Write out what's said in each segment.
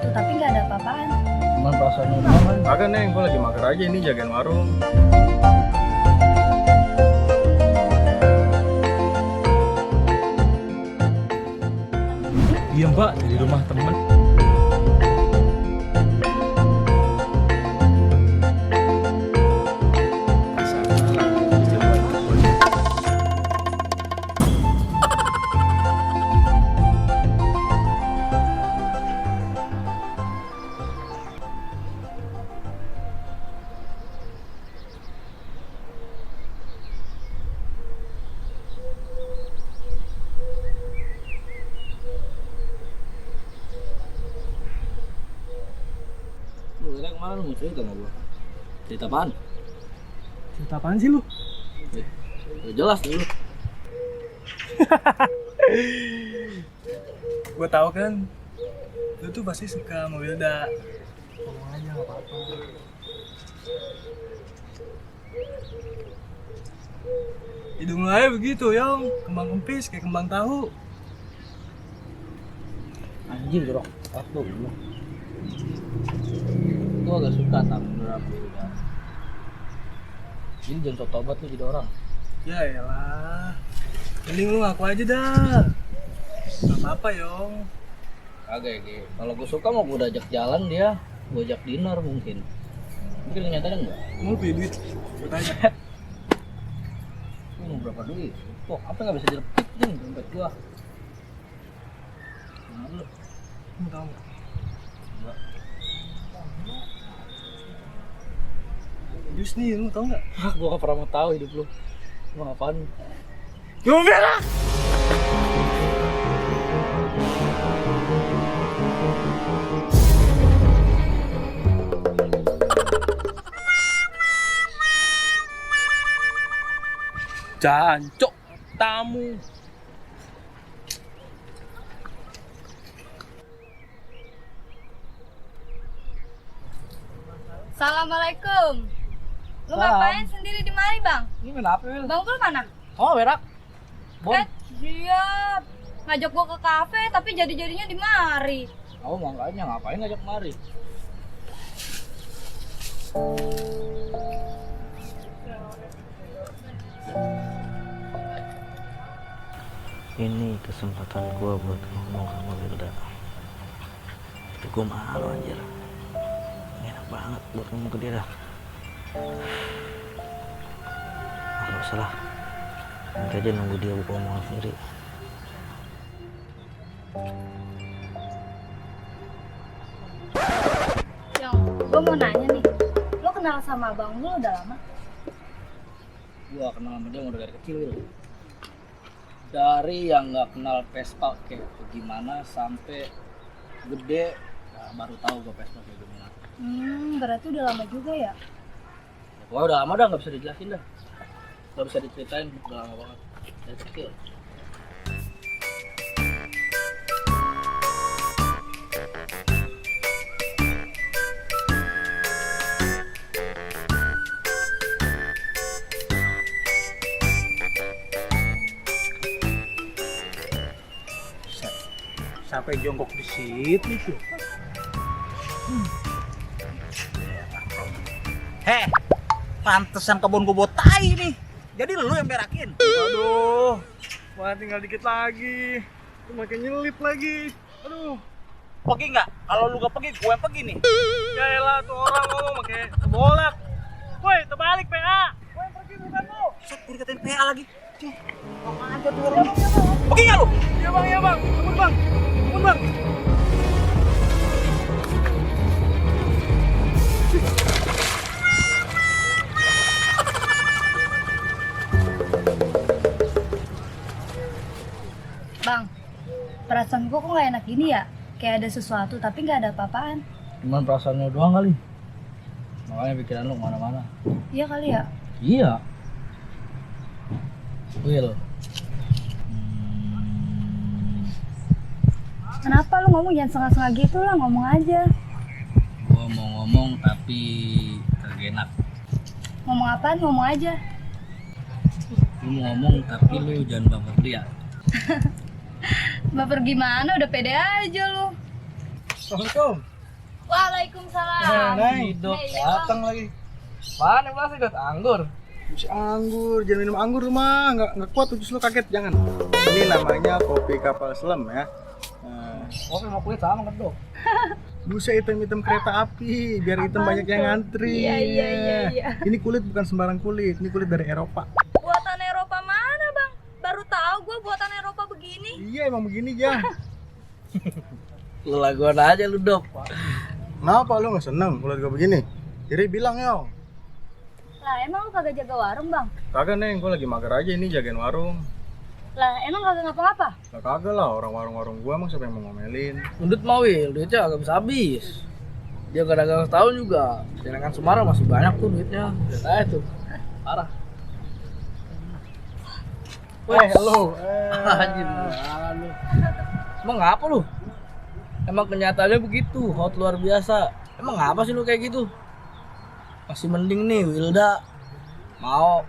sesuatu tapi nggak ada apa-apaan. Cuman perasaannya doang kan. Agak Neng, gue lagi mager aja ini jagain warung. Iya Mbak, di rumah temen. Lu kemarin lu mau cerita sama gua. Cerita apaan? Cerita apaan sih lu? Udah jelas nih lu. Gue tahu kan, lu tuh pasti suka sama Wilda. Ngomong aja nggak apa-apa. Hidung lu aja begitu, Yong. Kembang kempis kayak kembang tahu. Anjing jorok. Waktu lu. Gua agak suka sama beberapa udah. Ini jangan sok tobat lu jadi orang. Ya elah. Mending lu ngaku aja dah. Gak apa-apa, Yong. Kagak ya, Ge. Kalau gua suka mau gua udah ajak jalan dia, gua ajak dinner mungkin. Mungkin kenyataannya enggak. Lu punya duit? Gue tanya. Lu mau berapa duit? Kok apa nggak bisa direpit nih dompet gua? Nah, lu Lu tau gak? enggak. Jus nih, lu tau gak? Gua gak pernah mau tahu hidup lu. Lu apaan? Yovela! Jancok tamu. Assalamualaikum. Lu Salam. ngapain sendiri di mari, Bang? Ini kenapa, Wil? Bang Pul mana? Oh, berak. Bon. Siap. Ngajak gua ke kafe tapi jadi-jadinya di mari. Oh, makanya ngapain ngajak mari? Ini kesempatan gua buat ngomong sama Wilda. Tapi gua malu anjir. Enak banget buat ngomong ke dia dah. Gak usah lah. Nanti aja nunggu dia buka omongan sendiri. Yang gua mau nanya nih. Lu kenal sama abang lu udah lama? Gua kenal sama dia udah dari kecil, Wil. Dari yang nggak kenal Vespa kayak gimana sampai gede, ya baru tahu gua Vespa kayak gimana. Berarti udah lama juga ya? Wah, udah lama dah, nggak bisa dijelasin dah, nggak bisa diceritain, udah lama banget dari kecil. Sampai jongkok di situ tuh. Heh, pantesan kebun gue buat tai nih. Jadi lu yang berakin. Aduh, wah tinggal dikit lagi. Itu makin nyelip lagi. Aduh, Pergi nggak? Kalau lu gak pergi, gue yang pergi nih. ya elah tuh orang ngomong pakai sebolak. Woi, terbalik PA. Gue yang pergi bukan lu. Set, gue dikatain PA lagi. Cih, apa aja tuh orang. Pergi nggak lu? Iya bang, iya bang. Ampun bang, ampun bang. Bang, perasaan gua kok nggak enak gini ya? Kayak ada sesuatu tapi nggak ada apa-apaan. Cuman perasaannya doang kali, makanya pikiran lu kemana-mana. Iya kali ya? Iya, Will. Kenapa lu ngomong jangan setengah-setengah gitu lah, ngomong aja. Gua mau ngomong tapi kagak enak. Ngomong apaan? Ngomong aja. Lu mau ngomong tapi lu jangan baper dia. Baper gimana? Udah pede aja lu. Assalamualaikum. Waalaikumsalam. Hidup Hey, ya, datang lagi. Mana yang masih got anggur? Jus anggur, jangan minum anggur mah, nggak kuat tuh jus lo kaget, jangan. Ini namanya kopi kapal selam ya. Nah, Kopi mau kulit sama kan dok? busa hitam-hitam kereta api, biar hitam Apaan banyak yang tuh? ngantri. Iya. Ini kulit bukan sembarang kulit, ini kulit dari Eropa. Buatan Eropa mana, Bang? Baru tahu gue buatan Eropa begini. Iya emang begini ya. Lu laguan aja lu dok. Kenapa lu nggak seneng kulit gue begini? Jadi bilang yo. Lah, emang lu kagak jaga warung, Bang? Kagak neng, gue lagi mager aja ini jagain warung. Lah, emang kagak ngapa-ngapa? Lah kagak lah, orang warung-warung gua emang siapa yang mau ngomelin. Undut mau Wil, duitnya agak bisa habis. Dia gak dagang setahun juga. Sedangkan Semarang masih banyak tuh duitnya. Lihat aja tuh. Parah. Lu. Anjir, lu. Emang ngapa lu? Emang kenyataannya begitu, hot luar biasa. Emang ngapa sih lu kayak gitu? Masih mending nih Wilda mau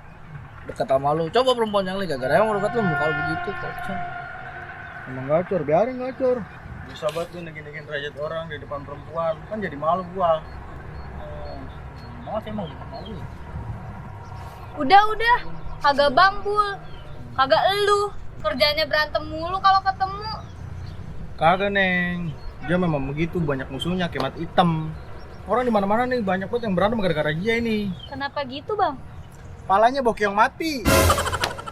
deket sama lu. Coba perempuan yang lain gara-gara emang deket lu kalau begitu kocak. Emang gacor, biarin gacor. Bisa banget lu nengin-nengin derajat orang di depan perempuan, kan jadi malu gua. Mau sih emang gitu malu. Udah. Kagak bambul. Kagak elu. Kerjanya berantem mulu kalau ketemu. Kagak neng, dia memang begitu, banyak musuhnya, kemat hitam. Orang di mana-mana nih banyak banget yang berantem gara-gara dia ini. Kenapa gitu, Bang? Palanya bokeh yang mati.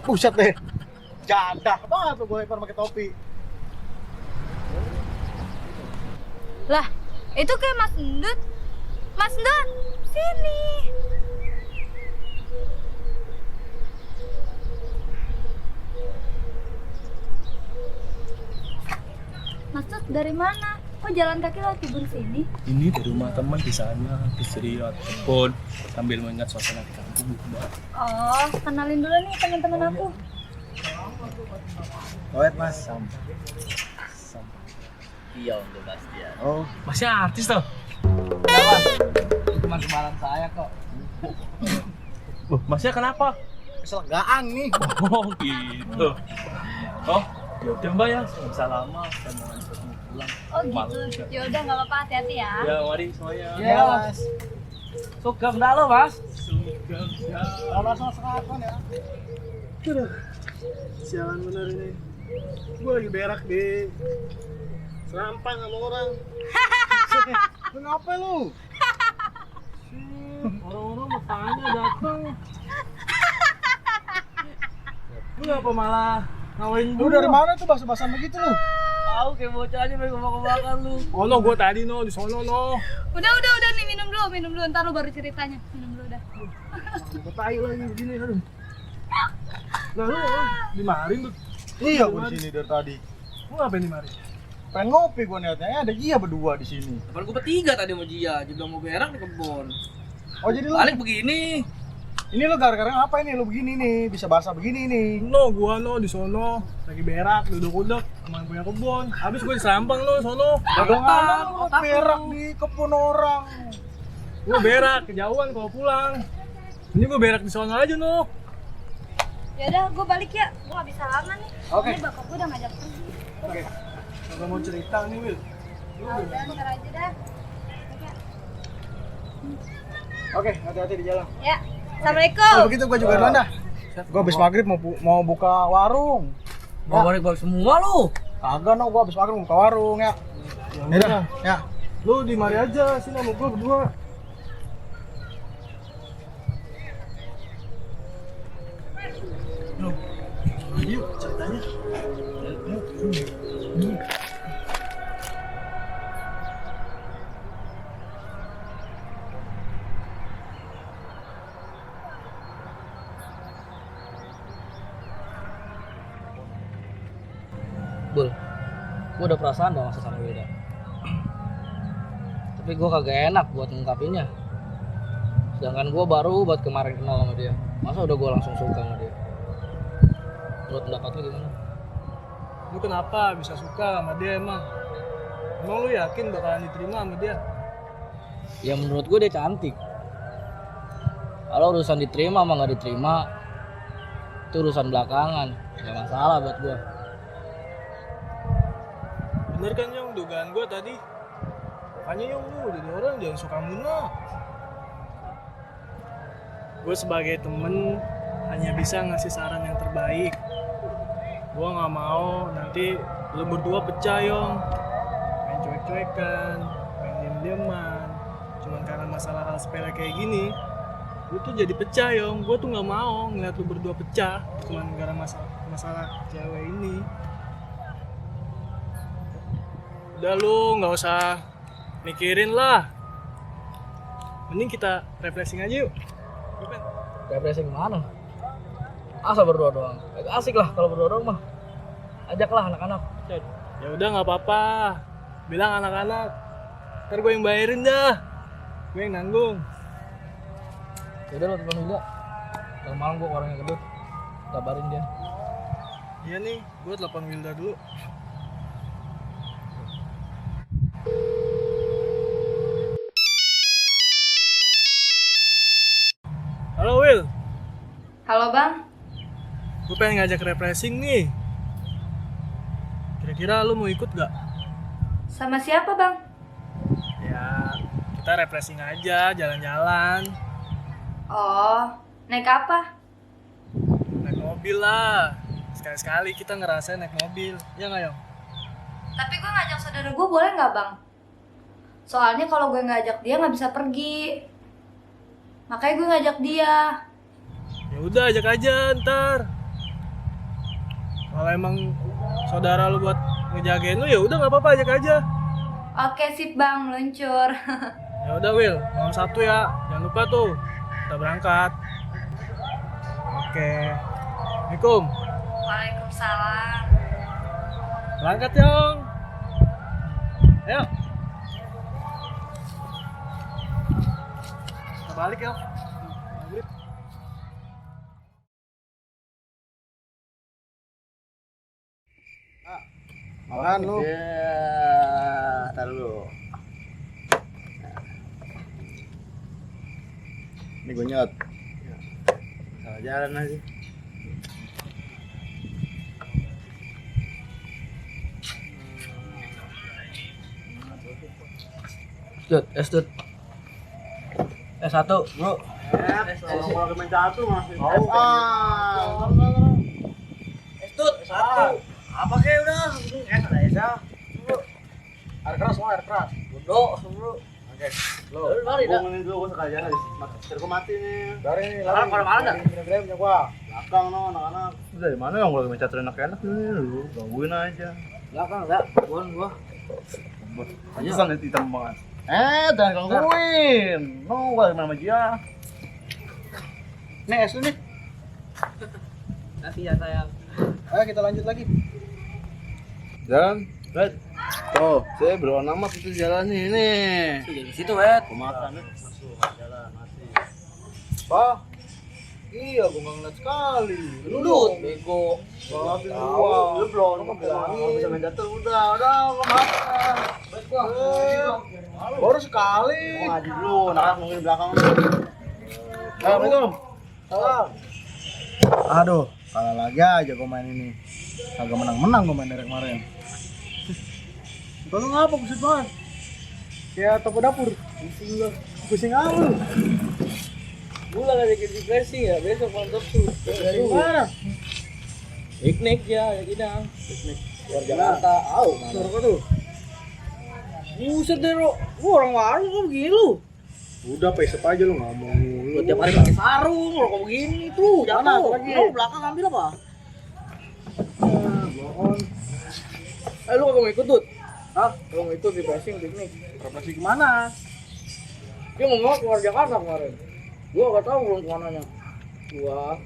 Buset deh. Jadah banget tuh gue lempar pakai topi. Lah, itu kayak Mas Endut. Mas Endut, sini. Mas Endut dari mana? Kok jalan kaki lewat kebun sini? Ini dari rumah teman di sana, istirahat kebun sambil mengingat suasana di kampung. Oh, kenalin dulu nih teman-teman aku. Wait mas. Iya untuk Bastian. Oh, Masih artis tuh. Teman Semarang saya kok. Masnya kenapa? keselegaan nih. Oh gitu. Oh, yaudah mbak ya, bisa lama dan mau ngajak kamu pulang. Oh Malu gitu. juga. Ya udah nggak apa-apa, hati-hati ya. Ya mari semuanya. Iya mas. Sugeng dah lo mas. Sugeng ya. Langsung sekatan ya. Aduh, sialan bener ini. Gue lagi berak di serampang sama orang. Lu ngapa lu? Orang-orang mau tanya datang. Lu ngapa malah ngawain Lu dari mana tuh bahasa-bahasan begitu lu? Tahu kayak bocah aja pengen kebak-kebakan lu. Oh no, gue tadi no di sono no. Udah nih minum dulu. Ntar lu baru ceritanya. Minum dulu dah. Gue tai lagi begini aduh. Nah lu dimarin tuh. Iya, gue di sini dari tadi. Lu ngapain dimarin? Pengen ngopi gue niatnya, ada Gia berdua di sini. Depan gue bertiga tadi sama Jia, juga mau berak di kebun. Oh jadi lu, Balik begini. ini lu gara-gara apa ini lu begini nih, bisa bahasa begini nih. No, gua no di sono lagi berak, duduk-duduk sama yang punya kebun. Habis gua di Serampang lo sono. Dagangan lu berak di kebun orang. Gua berak kejauhan kalau pulang. Ini gua berak di sono aja no. Ya udah, gue balik ya. Gue nggak bisa lama nih. Oke. Ini bapak gue udah ngajak pergi. Oke. Kalau mau cerita nih Wil. Ah, udah ntar aja dah. Oke, hati-hati di jalan. Ya. Assalamualaikum. Kalau begitu gue juga duluan dah. Gue habis maghrib mau buka warung. Mau balik-balik semua lu. Kagak no, gue habis maghrib mau buka warung ya. Ya udah, ya. Lu di mari aja sini sama gua berdua. Yuk, ceritanya. Bul, gue udah perasaan dah masa sama Wilda. Tapi gue kagak enak buat ngungkapinnya. Sedangkan gue baru buat kemarin kenal sama dia. Masa udah gue langsung suka sama dia? Menurut pendapat lu gimana? Lu kenapa bisa suka sama dia emang? Emang lu yakin bakalan diterima sama dia? Ya menurut gue dia cantik. Kalau urusan diterima sama nggak diterima, itu urusan belakangan. Gak masalah buat gue. Bener kan yang dugaan gua tadi? Makanya yuk lu jadi orang jangan suka muna. Gue sebagai temen hanya bisa ngasih saran yang terbaik. Gue nggak mau nanti lu berdua pecah Yong. Main cuek-cuekan, main diem-dieman. Cuman karena masalah hal sepele kayak gini, lu tuh jadi pecah Yong. Gue tuh nggak mau ngeliat lu berdua pecah cuman gara masalah cewek ini. Udah lu nggak usah mikirin lah. Mending kita refreshing aja yuk. Refreshing mana? Asa berdua doang. Agak asik lah kalau berdua doang mah. Ajaklah anak-anak. Ya udah nggak apa-apa. Bilang anak-anak. Ntar gue yang bayarin dah. Gue yang nanggung. Yaudah lo telepon Wilda. Ntar malam gue ke orang yang gedut. Kabarin dia. Iya nih, gue telepon Wilda dulu. Halo Will, Halo bang, gue pengen ngajak refreshing nih. Kira-kira lu mau ikut gak? sama siapa bang? Ya, kita refreshing aja, jalan-jalan. Oh, naik apa? Naik mobil lah. Sekali-sekali kita ngerasain naik mobil. Ya nggak Yong? Tapi gue ngajak saudara gue boleh nggak bang? Soalnya kalau gue ngajak dia nggak bisa pergi. Makanya gue ngajak dia. Ya udah ajak aja ntar. Kalau emang saudara lu buat ngejagain lu ya udah nggak apa-apa ajak aja. Oke sip bang, meluncur. Ya udah Will, malam Sabtu ya. Jangan lupa tuh. Kita berangkat. Oke. Assalamualaikum. Waalaikumsalam. Berangkat Yong. Ayo. Kita balik ya. Maghrib. Makan lu. Ya, tar dulu. Ini gue nyot. Salah jalan aja. Stut. S1 bro. Kalau main catur masih. Stut. Satu. Apa kayak udah? Ada ya. Air keras semua, air keras. Bodoh bro. Oke. Lo. Mari dah. Ngomongin dulu gue sekali aja. Gue mati nih. Dari nih. Sekarang kalau mana dah? Gede punya gua. Belakang no anak-anak. Lu dari mana yang lagi main catur enak-enak ini lu? Gangguin aja. Belakang enggak? Gua. Aja sangat hitam banget. Jangan gangguin. No, gua sama dia. Nih, es lu nih. Kasih ya sayang. Ayo kita lanjut lagi. Jalan. Red. Oh, saya berwarna amat itu jalan ini. Di situ, Wet. Gua makan nih. Jalan mati. Pak. Iya, gua nggak ngeliat sekali. Lu bego. Maafin gua. Lu belum bisa main catur udah gua makan. Baru sekali. Gua ngaji dulu, nak nungguin di belakang. Assalamualaikum. Salam. Aduh, kalah lagi aja gua main ini. Kagak menang-menang gua main dari kemarin. Tolong apa buset banget? Kayak toko dapur. Pusing apa lu? Gua lagi bikin refreshing ya, besok mantap tuh. Dari mana? Piknik ya, ya kita. Piknik. Luar Jakarta, mana? Suruh tuh. Buset deh, Ro. Lu orang warung kok begini lu? Udah pesep aja lu ngomong mulu. Lu tiap hari pakai sarung, lo kok begini tuh. Mana, Jatuh. lagi? Lu belakang ambil apa? Bohong. Lu kagak mau ikut, Dut? Hah? Lu mau ikut refreshing piknik? Properti kemana? Dia ngomong keluar Jakarta kemarin. Gua gak tahu belum kemananya. Gua,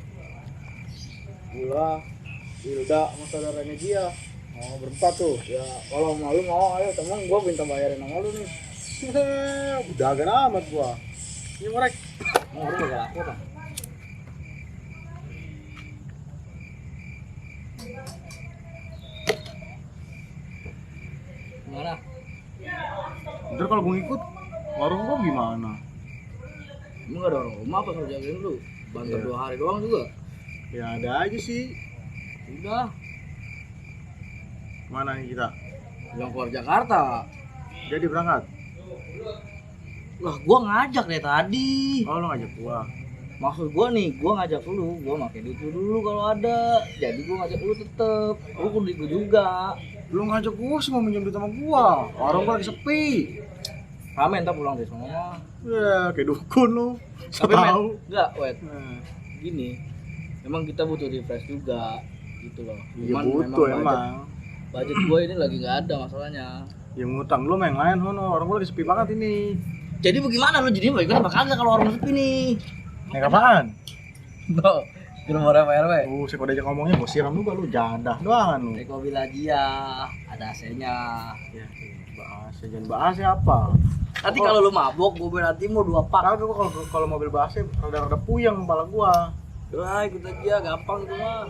Wilda, sama saudaranya dia. Oh, berempat tuh. Ya kalau mau lu mau ayo temen, gua minta bayarin sama lu nih. Udah agak amat gua. Ini ngorek. Mau lu gak laku kan? Gimana? Ntar kalau gua ngikut, warung gua gimana? Emang gak ada orang rumah apa suruh jagain lu? Bantu Iya. 2 hari doang juga. Ya ada aja sih. Udah, Mana nih kita? yang keluar Jakarta. Jadi berangkat. Lah gua ngajak dari tadi. Oh lu ngajak gua. Maksud gua nih, gua ngajak lu, gua pakai duit lu dulu kalau ada. Jadi gua ngajak lu tetep. Lu kudu ikut juga. Lu ngajak gua semua minjem duit sama gua. Orang gua lagi sepi. Rame entar pulang dari sana. Ya kayak dukun lu. Tapi Tahu. enggak, wait. Nah, Gini. Emang kita butuh refresh juga gitu loh. iya Cuman butuh budget- emang. Budget gua ini lagi nggak ada masalahnya. Ya ngutang lu main lain hono. Orang gua lagi sepi banget ini. Jadi bagaimana lu jadi balik apa kagak kalau orang sepi nih? Naik apaan? Tuh, di rumah RW. Saya kalau diajak ngomongnya gua siram juga lu jadah doangan lu. Naik mobil aja ya, ada AC-nya. Ya, bahas jangan bahas apa? Nanti kalau lu mabok, gue nanti mau 2 pak. Kagak gua kalau mobil bahasnya rada-rada puyeng kepala gua. Udah ikut aja, gampang itu mah.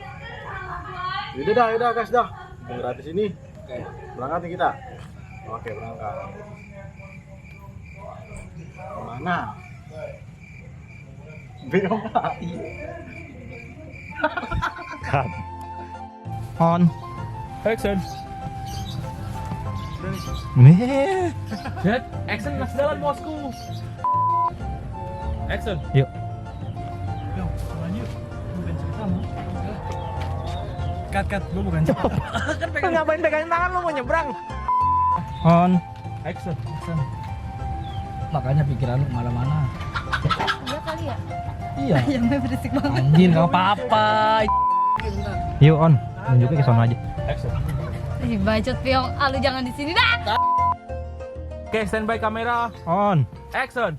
Yaudah guys dah. Udah gratis ini. Oke. Berangkat nih kita. Oke, berangkat. Kemana? Bingung lagi. On. Action. Nih. Jet, action masih jalan bosku. Action. Yuk. Cut, lu bukan cepat. Ngapain pegangin tangan lu mau nyebrang? On. Action. Makanya pikiran lu kemana-mana. Iya kali ya. Iya. Ayamnya berisik banget. Anjir, gak apa-apa. Yuk on. Tunjukin ke sono aja. Action. Ih, bacot Piong. Ah, lu jangan di sini dah. Oke, standby kamera. On. Action.